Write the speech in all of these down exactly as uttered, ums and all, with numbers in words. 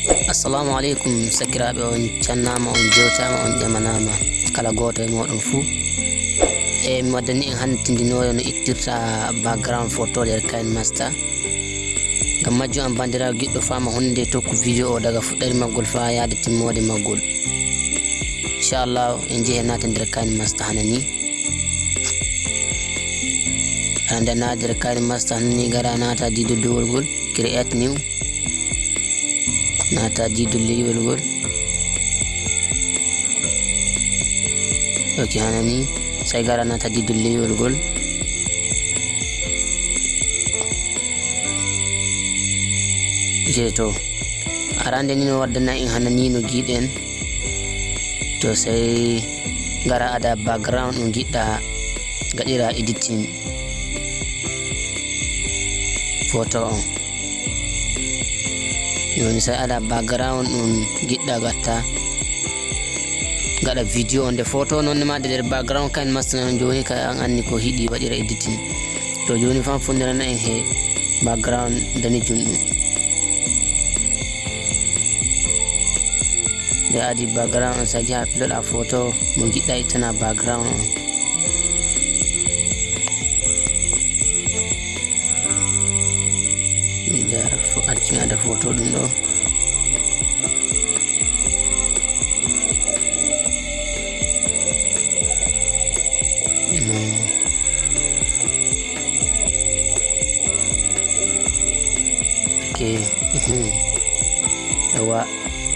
Assalamu aleykum sakiraaɓe, on cannaama, on jewtaama, on ƴamanaama, kala gooto e mooɗon fuu. E mi waddani en hannde tindinooyo no ittirta background photo nder KineMaster. Ngam majjum, an banndiraawo giɗɗo faama huunde nde, tokku video o daga fuɗɗere maggol faa yaade timmoode maggol. Inchallah en njehee naata nder KineMaster hannde nii. Hannde naata nder KineMaster hannde nii, ngara naata diido dowol ngol. Create new. Naata diido leyol ngol. Ok, hannde nii, sey ngara naata diido leyol ngol. Ok, to. Arande nii no waddana en hannde nii no ngiɗen. To sey ngara ada background ɗum ngiɗɗa ngaɗira editing photo on. Jooni sey ada background ɗum ngiɗɗa ngatta, ngaɗa video on. Nde photo noon ne ma nde nder background KineMaster noon, jooni kay an anndi ko hiɗi waɗira editing. To jooni fam funndirana en he background danejum ɗum. Nde adi background on, sey njaha piloɗa photo mo ngiɗɗa ittana background on. Mi ndaara fo-, accu mi ada photo ɗum ɗo. Mm. Ok. Mhm. Ewa.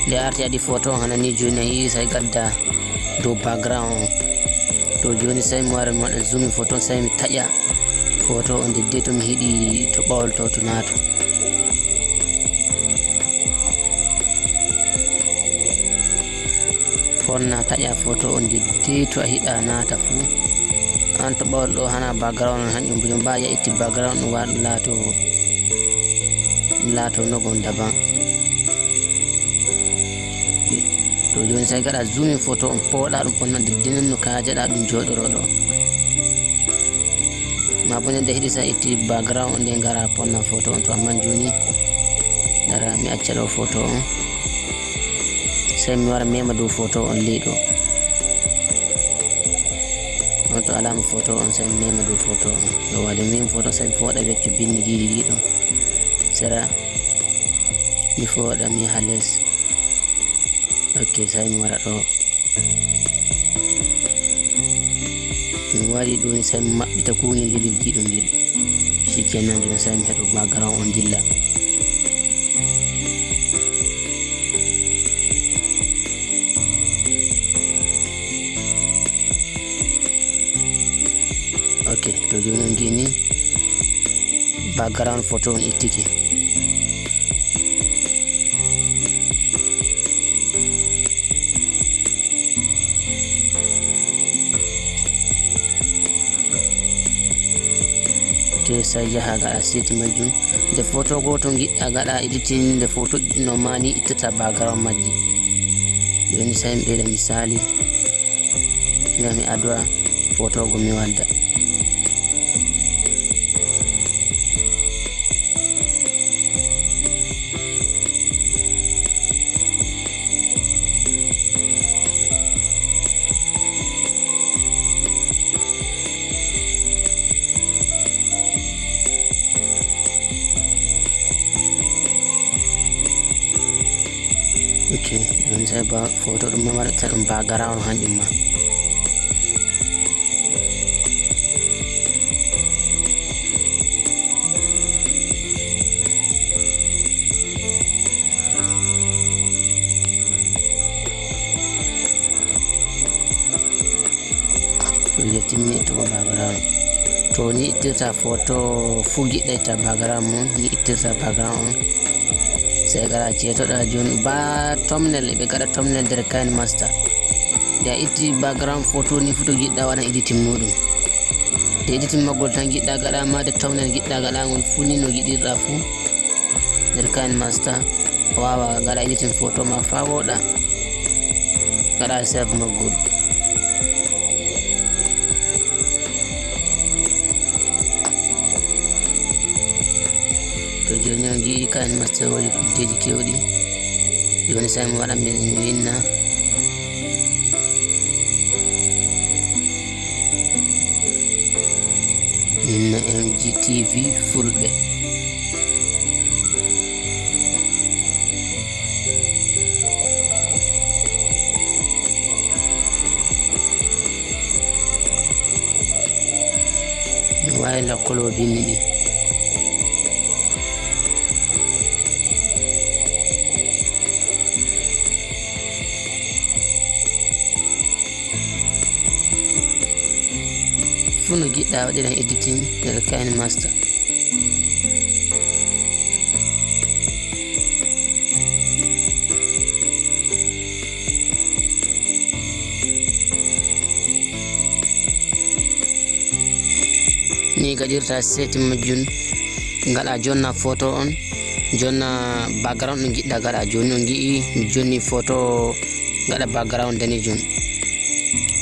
Nde arti adi photo on hannde nii, jooni a yi'i sey ngadda dow background on. To jooni sey mi wara mi waɗa zoom photo on, sey mi taƴa photo on nde dey to mi hiɗi to ɓawol to, to naato. Fonna taƴa photo on nde dey to a hiɗa naata fuu. An to ɓawol ɗo hana background on, hanjum bo jom ba ya itti background ɗum waɗa ɗum laato, laato nogon daban. To jooni sey ngaɗa zoom in photo on, pooɗa ɗum fonna nde dey non no kaajaɗa ɗum jooɗoro ɗo. Ma bo nde hiɗi sey itti background on nde ngara ponna photo on to, ammaa jooni dara mi acca ɗo photo on. Sey mi wara mema dow photo on ley ɗo. On to alaama photo on, sey mi mema dow photo on. Ɗo waɗi mem photo, sey mi fooɗa weccu binndi ɗiɗi ɗiɗo. Sera mi fooɗa mi yaha les. Ok, sey mi wara ɗo. Mi wari ɗo ni, sey mi maɓɓita kuungel ngel jiiɗo ngel. Shikenan, jooni sey mi heɗo background on dilla. Ok, to jooni on ngi'i ni background photo on ittike. Te sey njaha ngaɗa seti majjum. Nde photo gooto ngiɗɗa ngaɗa editing, nde photo no mani ittata background majji. Jooni sey mi ɓeyda misaali. Ngam mi adowa photo go mi wadda. Ok, ɗum sey ba photo ɗum ma waɗata ɗum background hanjum ma. Ɗum yettinmi ittugo background. To ni ittirta photo fuu giɗɗa itta background mum, ni ittirta background on. Sey ngara ceetoɗa jooni ba thumbnail, ɓe ngaɗa thumbnail nder KineMaster. Nde a itti background photo ni fuu to giɗɗa waɗa editing muɗum. Nde editing maggol tan giɗɗa ngaɗa, ma nde thumbnail giɗɗa ngaɗa ngol fuu ni no giɗirɗa fuu. Nder KineMaster a waawa ngaɗa editing photo ma faa wooɗa. Ngaɗa save maggol. To jooni on ngi'i KineMaster waɗi kuddeeji keewɗi. Jooni, so mi waɗa, mi, mi winna. Mi winna M G T V Fulɓe. No waawi lakkol o binndi ɗi. Fuu no njiɗɗa waɗiran editing nder KineMaster. Ni gaɗirta setting majjum, ngaɗa jonna photo on, jonna background ɗo njiɗɗa ngaɗa. Jooni on ngi'i mi jonni photo, ngaɗa background danejum.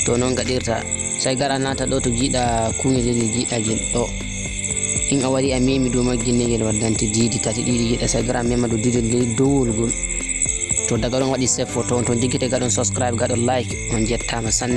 To noon ngaɗirta. Sai gara naata ɗo to njiɗa kuungel ngel njiɗa ngel ɗo. In a wari a memi dow majjum ni ngel waddante diidi tati ɗiɗi njiɗa. Sai gara mema dow diidi ley dowol ngol. To daga ɗon waɗi save photo on, to jokkite gaɗon subscribe, gaɗon like, on njettaama sanne.